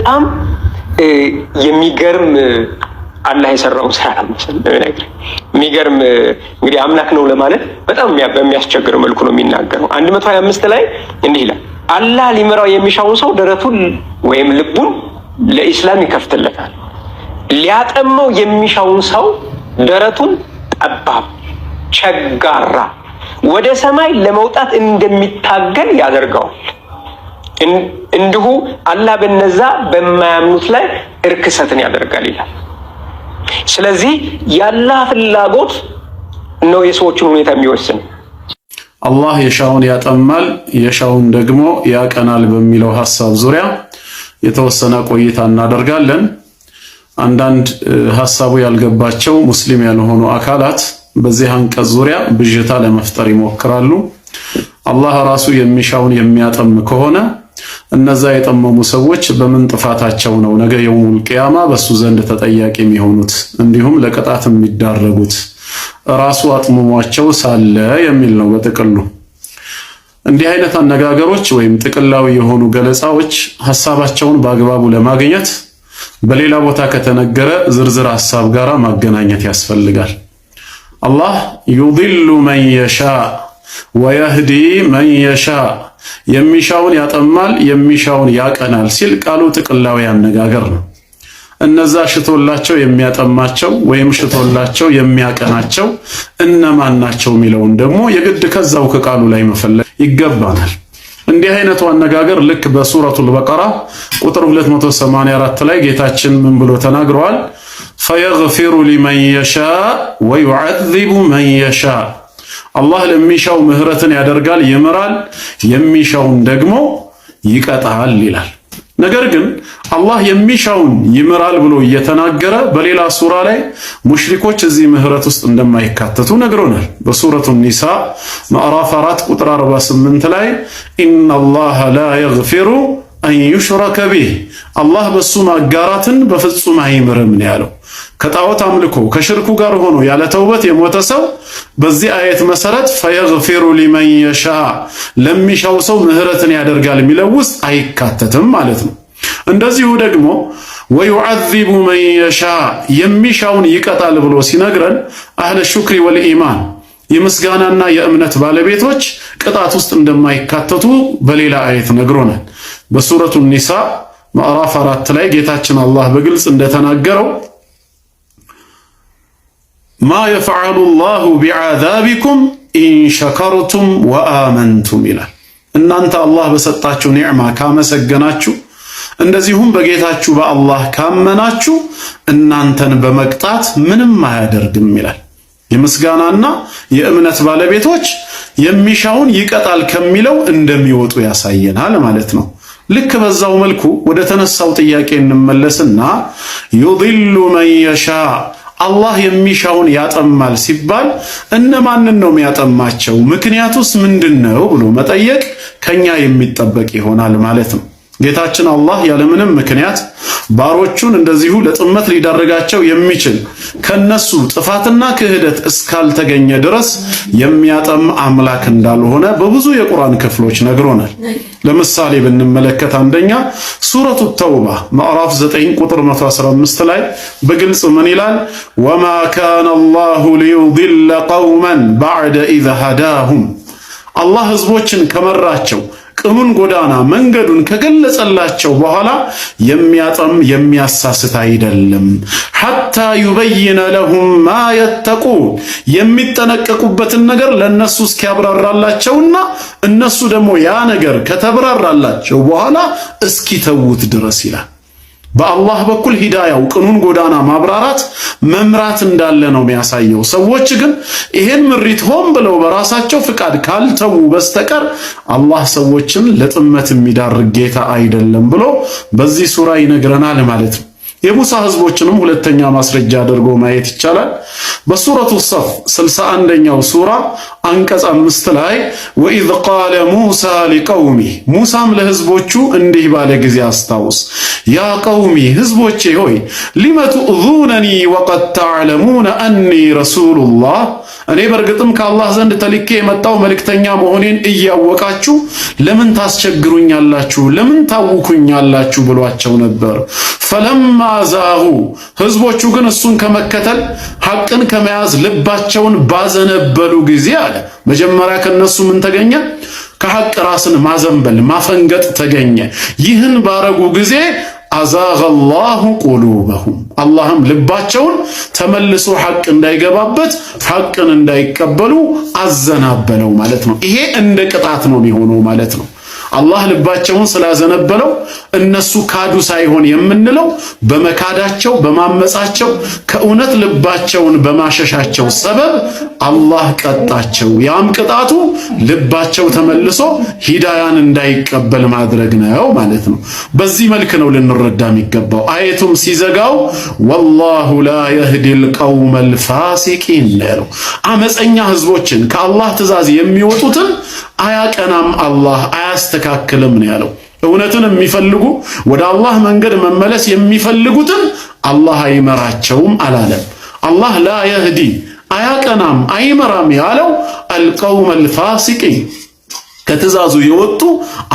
በጣም የሚገርም አላህ የሰራውን ስራ ነው የምነግርህ። የሚገርም እንግዲህ አምላክ ነው ለማለት በጣም በሚያስቸግር መልኩ ነው የሚናገረው። 125 ላይ እንዲህ ይላል፣ አላህ ሊመራው የሚሻውን ሰው ደረቱን ወይም ልቡን ለኢስላም ይከፍትለታል። ሊያጠመው የሚሻውን ሰው ደረቱን ጠባብ ቸጋራ ወደ ሰማይ ለመውጣት እንደሚታገል ያደርገዋል። እንዲሁ አላህ በነዛ በማያምኑት ላይ እርክሰትን ያደርጋል ይላል። ስለዚህ የአላህ ፍላጎት ነው የሰዎችን ሁኔታ የሚወስን። አላህ የሻውን ያጠማል የሻውን ደግሞ ያቀናል በሚለው ሐሳብ ዙሪያ የተወሰነ ቆይታ እናደርጋለን። አንዳንድ ሐሳቡ ያልገባቸው ሙስሊም ያልሆኑ አካላት በዚህ አንቀጽ ዙሪያ ብዥታ ለመፍጠር ይሞክራሉ። አላህ ራሱ የሚሻውን የሚያጠም ከሆነ እነዛ የጠመሙ ሰዎች በምን ጥፋታቸው ነው ነገ የውሙል ቂያማ በሱ ዘንድ ተጠያቂ የሚሆኑት እንዲሁም ለቅጣት የሚዳረጉት ራሱ አጥምሟቸው ሳለ የሚል ነው በጥቅሉ። እንዲህ አይነት አነጋገሮች ወይም ጥቅላዊ የሆኑ ገለጻዎች ሐሳባቸውን በአግባቡ ለማግኘት በሌላ ቦታ ከተነገረ ዝርዝር ሐሳብ ጋር ማገናኘት ያስፈልጋል። አላህ يضل من يشاء ويهدي من يشاء የሚሻውን ያጠማል የሚሻውን ያቀናል ሲል ቃሉ ጥቅላዊ አነጋገር ነው። እነዛ ሽቶላቸው የሚያጠማቸው ወይም ሽቶላቸው የሚያቀናቸው እነማን ናቸው የሚለውን ደግሞ የግድ ከዛው ከቃሉ ላይ መፈለግ ይገባናል። እንዲህ አይነቱ አነጋገር ልክ በሱረቱል በቀራ ቁጥር 284 ላይ ጌታችን ምን ብሎ ተናግረዋል? فيغفر لمن يشاء ويعذب من يشاء። አላህ ለሚሻው ምህረትን ያደርጋል ይምራል፣ የሚሻውን ደግሞ ይቀጣል ይላል። ነገር ግን አላህ የሚሻውን ይምራል ብሎ እየተናገረ በሌላ ሱራ ላይ ሙሽሪኮች እዚህ ምህረት ውስጥ እንደማይካተቱ ነግሮናል። በሱረቱ ኒሳ ምዕራፍ 4 ቁጥር 48 ላይ إن الله لا يغفر أن يشرك به አላህ በሱ ማጋራትን በፍጹም አይምርም ነው ያለው። ከጣዖት አምልኮ ከሽርኩ ጋር ሆኖ ያለ ተውበት የሞተ ሰው በዚህ አየት መሰረት فيغفر لمن يشاء ለሚሻው ሰው ምህረትን ያደርጋል የሚለው ውስጥ አይካተትም ማለት ነው። እንደዚሁ ደግሞ ويعذب من يشاء የሚሻውን ይቀጣል ብሎ ሲነግረን أهل الشكر والإيمان የምስጋናና የእምነት ባለቤቶች ቅጣት ውስጥ እንደማይካተቱ በሌላ አየት ነግሮናል። በሱረቱ ኒሳ ምዕራፍ 4 ላይ ጌታችን አላህ በግልጽ እንደተናገረው ما يفعل الله بعذابكم إن شكرتم وآمنتم ይላል። እናንተ አላህ በሰጣችሁ ኒዕማ ካመሰገናችሁ እንደዚሁም በጌታችሁ በአላህ ካመናችሁ እናንተን በመቅጣት ምንም አያደርግም ይላል። የምስጋናና የእምነት ባለቤቶች የሚሻውን ይቀጣል ከሚለው እንደሚወጡ ያሳየናል ማለት ነው። ልክ በዛው መልኩ ወደ ተነሳው ጥያቄ እንመለስና يضل من يشاء አላህ የሚሻውን ያጠማል ሲባል እነማንን ነው የሚያጠማቸው? ምክንያቱስ ምንድን ነው ብሎ መጠየቅ ከኛ የሚጠበቅ ይሆናል ማለት ነው። ጌታችን አላህ ያለምንም ምክንያት ባሮቹን እንደዚሁ ለጥመት ሊዳርጋቸው የሚችል ከነሱ ጥፋትና ክህደት እስካልተገኘ ድረስ የሚያጠም አምላክ እንዳልሆነ በብዙ የቁርአን ክፍሎች ነግሮናል። ለምሳሌ ብንመለከት አንደኛ ሱረቱ ተውባ ምዕራፍ 9 ቁጥር 115 ላይ በግልጽ ምን ይላል? وما كان الله ليضل قوما بعد إذ هداهم። አላህ ህዝቦችን ከመራቸው ቅኑን ጎዳና መንገዱን ከገለጸላቸው በኋላ የሚያጠም የሚያሳስት አይደለም። حتى يبين لهم ما يتقون የሚጠነቀቁበትን ነገር ለነሱ እስኪያብራራላቸውና እነሱ ደግሞ ያ ነገር ከተብራራላቸው በኋላ እስኪተዉት ድረስ ይላል። በአላህ በኩል ሂዳያው ቅኑን ጎዳና ማብራራት መምራት እንዳለ ነው የሚያሳየው። ሰዎች ግን ይሄን ምሪት ሆን ብለው በራሳቸው ፍቃድ ካልተዉ በስተቀር አላህ ሰዎችን ለጥመት የሚዳርግ ጌታ አይደለም ብሎ በዚህ ሱራ ይነግረናል ማለት ነው። የሙሳ ህዝቦችንም ሁለተኛ ማስረጃ አድርጎ ማየት ይቻላል። በሱረቱ ሰፍ 61ኛው ሱራ አንቀጽ 5 ላይ وإذ قال موسى لقومه ሙሳም ለህዝቦቹ እንዲህ ባለ ጊዜ አስታውስ፣ يا قوم ህዝቦቼ ሆይ لم تؤذونني وقد تعلمون أني رسول الله እኔ በእርግጥም ከአላህ ዘንድ ተልኬ የመጣው መልእክተኛ መሆኔን እያወቃችሁ ለምን ታስቸግሩኛላችሁ? ለምን ታውኩኛላችሁ? ብሏቸው ነበር። فلما زاغوا ህዝቦቹ ግን እሱን ከመከተል ሐቅን ከመያዝ ልባቸውን ባዘነበሉ ጊዜ አለ። መጀመሪያ ከነሱ ምን ተገኘ? ከሐቅ ራስን ማዘንበል ማፈንገጥ ተገኘ። ይህን ባረጉ ጊዜ أزاغ الله قلوبهم አላህም ልባቸውን ተመልሶ ሐቅ እንዳይገባበት ሐቅን እንዳይቀበሉ አዘናበለው ማለት ነው። ይሄ እንደ ቅጣት ነው የሚሆነው ማለት ነው። አላህ ልባቸውን ስላዘነበለው እነሱ ካዱ ሳይሆን የምንለው በመካዳቸው በማመጻቸው ከእውነት ልባቸውን በማሸሻቸው ሰበብ አላህ ቀጣቸው። ያም ቅጣቱ ልባቸው ተመልሶ ሂዳያን እንዳይቀበል ማድረግ ነው ማለት ነው። በዚህ መልክ ነው ልንረዳ የሚገባው። አየቱም ሲዘጋው والله لا يهدي القوم الفاسقين ነው። አመፀኛ ህዝቦችን ከአላህ ትእዛዝ የሚወጡትን አያቀናም አላህ አያስተካክልም ነው ያለው። እውነትን የሚፈልጉ ወደ አላህ መንገድ መመለስ የሚፈልጉትን አላህ አይመራቸውም አላለም። አላህ لا يهدي አያቀናም አይመራም ያለው القوم الفاسقين ከትእዛዙ የወጡ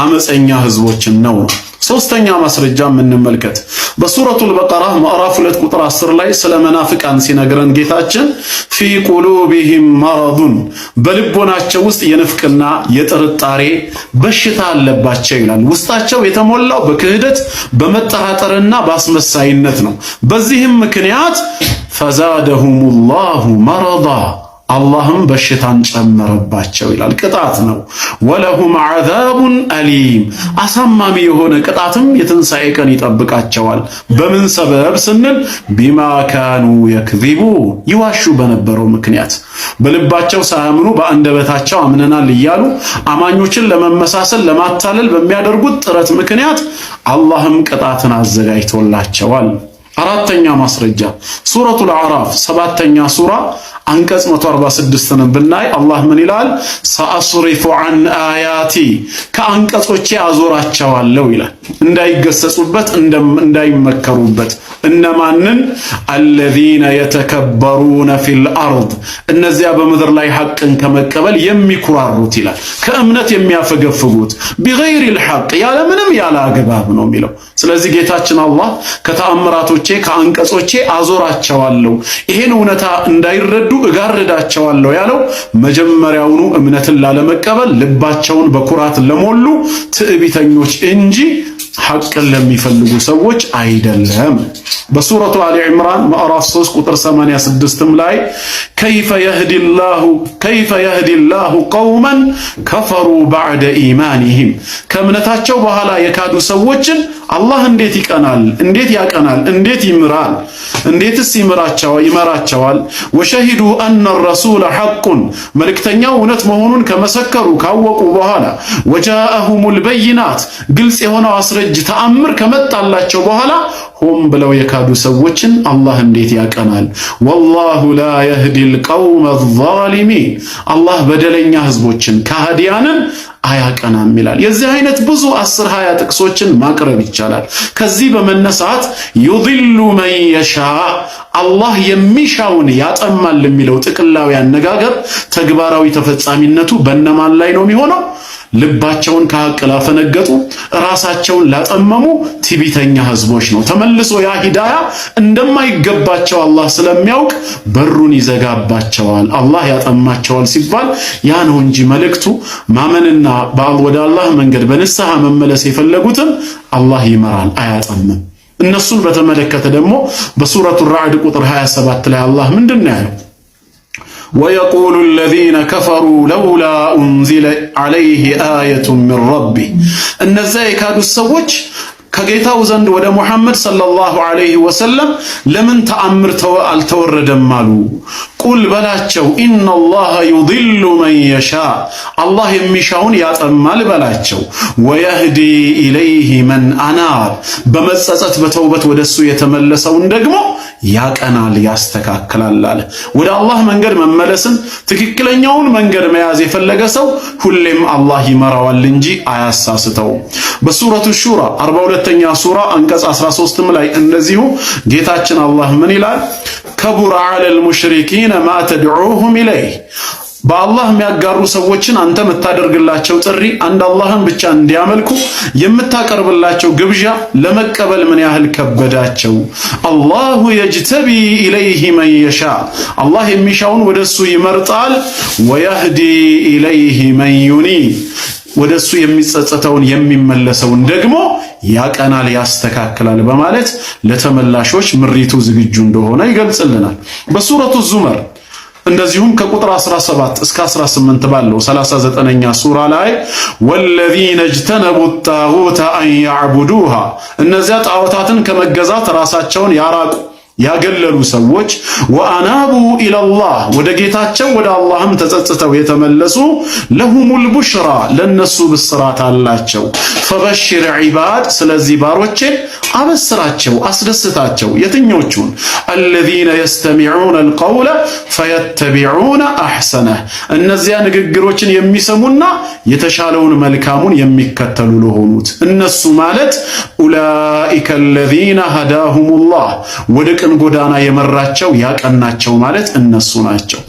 አመፀኛ ህዝቦችን ነው። ሶስተኛ ማስረጃ የምንመልከት በሱረቱል በቀራ ምዕራፍ 2 ቁጥር 10 ላይ ስለ መናፍቃን ሲነግረን ጌታችን في قلوبهم مرض በልቦናቸው ውስጥ የንፍቅና የጥርጣሬ በሽታ አለባቸው ይላል። ውስጣቸው የተሞላው በክህደት በመጠራጠርና በአስመሳይነት ነው። በዚህም ምክንያት فزادهم الله مرضا አላህም በሽታን ጨመረባቸው ይላል። ቅጣት ነው። ولهم عذاب أليم አሳማሚ የሆነ ቅጣትም የትንሣኤ ቀን ይጠብቃቸዋል። በምን ሰበብ ስንል بما كانوا يكذبون ይዋሹ በነበረው ምክንያት በልባቸው ሳያምኑ በአንደበታቸው አምነናል እያሉ አማኞችን ለመመሳሰል ለማታለል በሚያደርጉት ጥረት ምክንያት አላህም ቅጣትን አዘጋጅቶላቸዋል። አራተኛ ማስረጃ ሱረቱል አዕራፍ ሰባተኛ ሱራ አንቀጽ 146ን ብናይ አላህ ምን ይላል? سأصرف عن آياتي ከአንቀጾቼ አዞራቸዋለሁ ይላል። እንዳይገሰጹበት፣ እንዳይመከሩበት። እነማንን? الذين يتكبرون في الأرض እነዚያ በምድር ላይ ሐቅን ከመቀበል የሚኩራሩት ይላል። ከእምነት የሚያፈገፍጉት بغير الحق ያለምንም ያለ አግባብ ነው የሚለው። ስለዚህ ጌታችን አላህ ከተአምራቶቼ ከአንቀጾቼ አዞራቸዋለሁ ይሄን እውነታ እንዳይረዱ እጋርዳቸዋለሁ ያለው መጀመሪያውኑ እምነትን ላለመቀበል ልባቸውን በኩራት ለሞሉ ትዕቢተኞች እንጂ ሐቅን ለሚፈልጉ ሰዎች አይደለም። በሱረቱ አሊ ዕምራን ምዕራፍ 3 ቁጥር 86 ላይ كيف يهدي الله قوما كفروا بعد إيمانهم ከእምነታቸው በኋላ የካዱ ሰዎችን አላህ እንዴት ይቀናል? እንዴት ያቀናል? እንዴት ይምራል? እንዴትስ ይመራቸዋል? وشهدوا أن الرسول حق መልእክተኛው እውነት መሆኑን ከመሰከሩ ካወቁ በኋላ وجاءهم البينات ግልጽ የሆነው አስረጅ ተአምር ከመጣላቸው በኋላ ሆን ብለው የካዱ ሰዎችን አላህ እንዴት ያቀናል? والله لا يهدي القوم الظالمين አላህ በደለኛ ህዝቦችን ከሃዲያንን አያቀናም ይላል። የዚህ አይነት ብዙ 10 20 ጥቅሶችን ማቅረብ ይቻላል። ከዚህ በመነሳት يضل من يشاء አላህ የሚሻውን ያጠማል የሚለው ጥቅላዊ አነጋገር ተግባራዊ ተፈጻሚነቱ በነማን ላይ ነው የሚሆነው? ልባቸውን ከሐቅ ላፈነገጡ ራሳቸውን ላጠመሙ ትዕቢተኛ ህዝቦች ነው። ተመልሶ ያ ሂዳያ እንደማይገባቸው አላህ ስለሚያውቅ በሩን ይዘጋባቸዋል። አላህ ያጠማቸዋል ሲባል ያ ነው እንጂ መልእክቱ ማመንና ወደ አላህ መንገድ በንስሐ መመለስ የፈለጉትን አላህ ይመራል፣ አያጠምም። እነሱን በተመለከተ ደግሞ በሱረቱ ራዕድ ቁጥር 27 ላይ አላህ ምንድን ነው ያለው? ويقول الذين كفروا لولا أنزل عليه آية من ربه እነዚያ የካዱት ሰዎች ከጌታው ዘንድ ወደ ሙሐመድ صلى الله عليه وسلم ለምን ተአምር አልተወረደም አሉ። قل በላቸው إن الله يضل من يشاء አላህ የሚሻውን ያጠማል በላቸው። ويهدي إليه من أناب በመጸጸት በተውበት ወደሱ የተመለሰውን ደግሞ ያቀናል ያስተካክላል አለ። ወደ አላህ መንገድ መመለስን ትክክለኛውን መንገድ መያዝ የፈለገ ሰው ሁሌም አላህ ይመራዋል እንጂ አያሳስተውም። በሱረቱ ሹራ 42ኛ 12ኛ ሱራ አንቀጽ 13 ላይ እንደዚሁ ጌታችን አላህ ምን ይላል? كبر على المشركين ما تدعوهم إليه፣ በአላህ የሚያጋሩ ሰዎችን አንተ የምታደርግላቸው ጥሪ፣ አንድ አላህን ብቻ እንዲያመልኩ የምታቀርብላቸው ግብዣ ለመቀበል ምን ያህል ከበዳቸው። الله يجتبي إليه من يشاء፣ አላህ የሚሻውን ወደሱ ይመርጣል። ويهدي إليه من ينيب፣ ወደሱ የሚጸጸተውን የሚመለሰውን ደግሞ ያቀናል፣ ያስተካክላል በማለት ለተመላሾች ምሪቱ ዝግጁ እንደሆነ ይገልጽልናል። በሱረቱ ዙመር እንደዚሁም ከቁጥር 17 እስከ 18 ባለው 39ኛ ሱራ ላይ والذين اجتنبوا الطاغوت أن يعبدوها፣ እነዚያ ጣዖታትን ከመገዛት ራሳቸውን ያራቁ ያገለሉ ሰዎች፣ وأنابوا إلى الله፣ ወደ ጌታቸው ወደ አላህም ተጸጽተው የተመለሱ፣ لهم البشرى፣ ለነሱ ብስራት አላቸው። فبشر عباد፣ ስለዚህ ባሮቼን አበስራቸው አስደስታቸው። የትኞቹን? الذين يستمعون القول فيتبعون أحسنه፣ እነዚያ ንግግሮችን የሚሰሙና የተሻለውን መልካሙን የሚከተሉ ለሆኑት። እነሱ ማለት أولئك الذين هداهم الله፣ ወደ ቅን ጎዳና የመራቸው ያቀናቸው ማለት እነሱ ናቸው።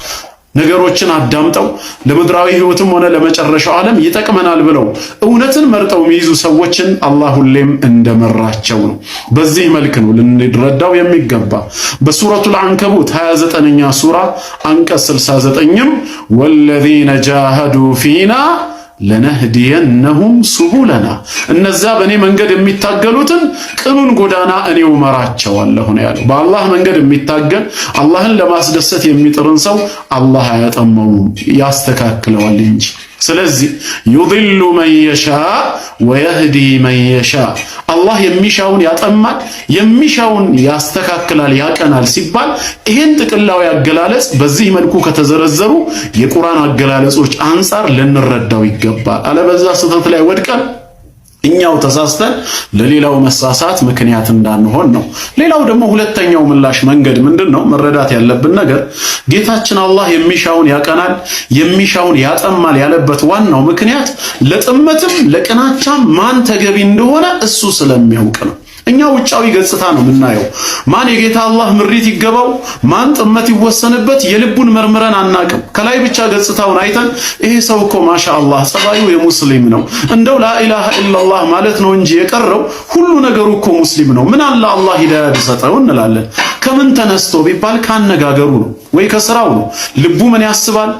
ነገሮችን አዳምጠው ለምድራዊ ሕይወትም ሆነ ለመጨረሻው ዓለም ይጠቅመናል ብለው እውነትን መርጠው የሚይዙ ሰዎችን አላህ ሁሌም እንደመራቸው ነው። በዚህ መልክ ነው ልንረዳው የሚገባ። በሱረቱል አንከቡት 29ኛ ሱራ አንቀጽ 69ም والذين جاهدوا فينا لنهدينهم سبلنا፣ እነዚያ በእኔ መንገድ የሚታገሉትን ቅኑን ጎዳና እኔው መራቸዋለሁ ነው ያለው። በአላህ መንገድ የሚታገል አላህን ለማስደሰት የሚጥርን ሰው አላህ አያጠመውም፣ ያስተካክለዋል እንጂ። ስለዚህ يضل من يشاء ويهدي من يشاء፣ አላህ የሚሻውን ያጠማል፣ የሚሻውን ያስተካክላል፣ ያቀናል ሲባል ይህን ጥቅላዊ አገላለጽ በዚህ መልኩ ከተዘረዘሩ የቁርአን አገላለጾች አንጻር ልንረዳው ይገባል። አለበዛ ስህተት ላይ ወድቀን እኛው ተሳስተን ለሌላው መሳሳት ምክንያት እንዳንሆን ነው። ሌላው ደግሞ ሁለተኛው ምላሽ መንገድ ምንድን ነው? መረዳት ያለብን ነገር ጌታችን አላህ የሚሻውን ያቀናል፣ የሚሻውን ያጠማል ያለበት ዋናው ምክንያት ለጥመትም ለቅናቻም ማን ተገቢ እንደሆነ እሱ ስለሚያውቅ ነው። እኛ ውጫዊ ገጽታ ነው የምናየው። ማን የጌታ አላህ ምሪት ይገባው፣ ማን ጥመት ይወሰንበት፣ የልቡን መርምረን አናቅም። ከላይ ብቻ ገጽታውን አይተን ይሄ ሰው እኮ ማሻ አላህ ጸባዩ የሙስሊም ነው፣ እንደው لا إله إلا الله ማለት ነው እንጂ የቀረው ሁሉ ነገሩ እኮ ሙስሊም ነው፣ ምን አለ አላህ ሂዳያ ቢሰጠው እንላለን። ከምን ተነስቶ ቢባል ካነጋገሩ ነው ወይ ከስራው ነው። ልቡ ምን ያስባል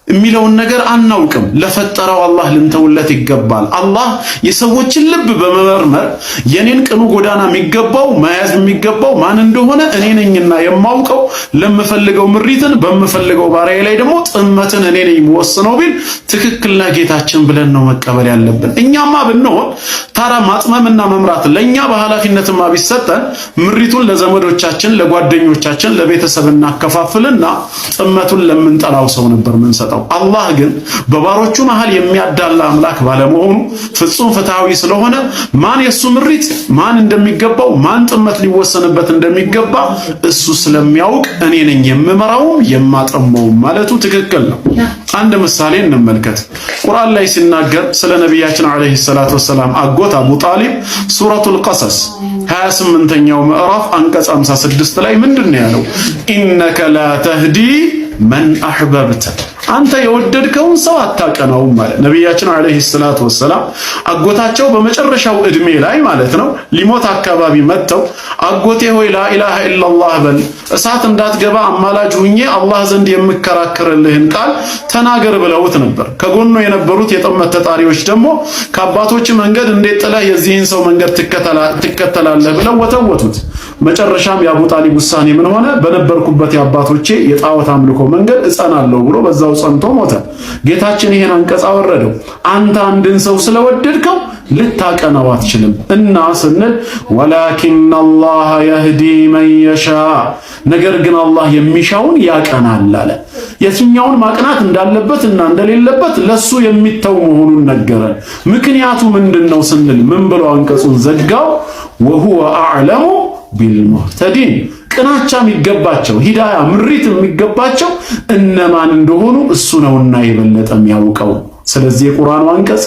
የሚለውን ነገር አናውቅም። ለፈጠረው አላህ ልንተውለት ይገባል። አላህ የሰዎችን ልብ በመመርመር የኔን ቅኑ ጎዳና የሚገባው መያዝ የሚገባው ማን እንደሆነ እኔ ነኝና የማውቀው፣ ለምፈልገው ምሪትን በምፈልገው ባሪያዬ ላይ ደግሞ ጥመትን እኔ ነኝ የምወስነው ቢል ትክክል ነህ ጌታችን ብለን ነው መቀበል ያለብን። እኛማ ብንሆን ታራ ማጥመምና መምራት ለኛ በኃላፊነትማ ቢሰጠን ምሪቱን ለዘመዶቻችን፣ ለጓደኞቻችን፣ ለቤተሰብ እናከፋፍልና ጥመቱን ለምንጠላው ሰው ነበር ምንሰጠው። አላህ ግን በባሮቹ መሃል የሚያዳላ አምላክ ባለመሆኑ ፍጹም ፍትሃዊ ስለሆነ ማን የሱ ምሪት ማን እንደሚገባው ማን ጥመት ሊወሰንበት እንደሚገባ እሱ ስለሚያውቅ እኔ ነኝ የምመራውም የማጠመውም ማለቱ ትክክል ነው። አንድ ምሳሌ እንመልከት። ቁርአን ላይ ሲናገር ስለ ነቢያችን عليه الصلاة والسلام አጎት አቡ ጣሊብ ሱረቱል ቀሰስ 28ኛው ምዕራፍ አንቀጽ 56 ላይ ምንድን ነው ያለው? إنك لا تهدي من أحببت፣ አንተ የወደድከውን ሰው አታቀናውም ማለት። ነቢያችን عليه الصلاة والسلام አጎታቸው በመጨረሻው እድሜ ላይ ማለት ነው ሊሞት አካባቢ መጥተው አጎቴ ሆይ لا إله إلا الله በል፣ እሳት እንዳትገባ አማላጅ ሁኜ አላህ ዘንድ የምከራከርልህን ቃል ተናገር ብለውት ነበር። ከጎኑ የነበሩት የጥመት ተጣሪዎች ደግሞ ከአባቶች መንገድ እንዴት ጥለህ የዚህን ሰው መንገድ ትከተላለህ ብለው ወተወቱት። መጨረሻም የአቡ ጣሊብ ውሳኔ ምን ሆነ? በነበርኩበት የአባቶቼ የጣዖት አምልኮ መንገድ እጸናለሁ ብሎ በዛው ጸንቶ ሞተ። ጌታችን ይሄን አንቀጽ አወረደው። አንተ አንድን ሰው ስለወደድከው ልታቀናው አትችልም እና ስንል ولكن الله يهدي من يشاء፣ ነገር ግን አላህ የሚሻውን ያቀናል አለ። የትኛውን ማቅናት እንዳለበት እና እንደሌለበት ለሱ የሚተው መሆኑን ነገረን። ምክንያቱ ምንድነው ስንል ምን ብሎ አንቀጹን ዘጋው? وهو أعلم بالمهتدين፣ ቅናቻ የሚገባቸው ሂዳያ ምሪት የሚገባቸው እነማን እንደሆኑ እሱ ነውና የበለጠ የሚያውቀው። ስለዚህ የቁርአኑ አንቀጽ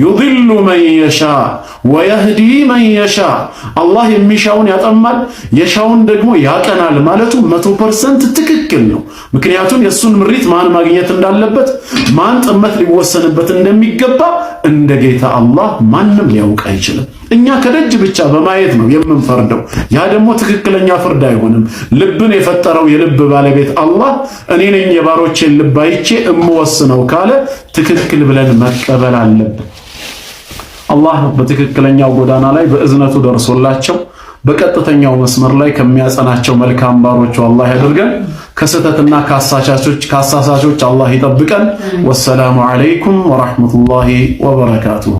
يضل من يشاء ويهدي من يشاء፣ አላህ የሚሻውን ያጠማል የሻውን ደግሞ ያቀናል ማለቱ 100% ትክክል ነው። ምክንያቱም የእሱን ምሪት ማን ማግኘት እንዳለበት ማን ጥመት ሊወሰንበት እንደሚገባ እንደ ጌታ አላህ ማንም ሊያውቅ አይችልም። እኛ ከደጅ ብቻ በማየት ነው የምንፈርደው። ያ ደግሞ ትክክለኛ ፍርድ አይሆንም። ልብን የፈጠረው የልብ ባለቤት አላህ እኔ ነኝ የባሮቼን ልብ አይቼ እምወስነው ካለ ትክክል ብለን መቀበል አለብን። አላህ በትክክለኛው ጎዳና ላይ በእዝነቱ ደርሶላቸው በቀጥተኛው መስመር ላይ ከሚያጸናቸው መልካም ባሮቹ አላህ ያድርገን። ከስህተትና ከአሳሳቾች አላህ ይጠብቀን። والسلام عليكم ورحمة الله وبركاته።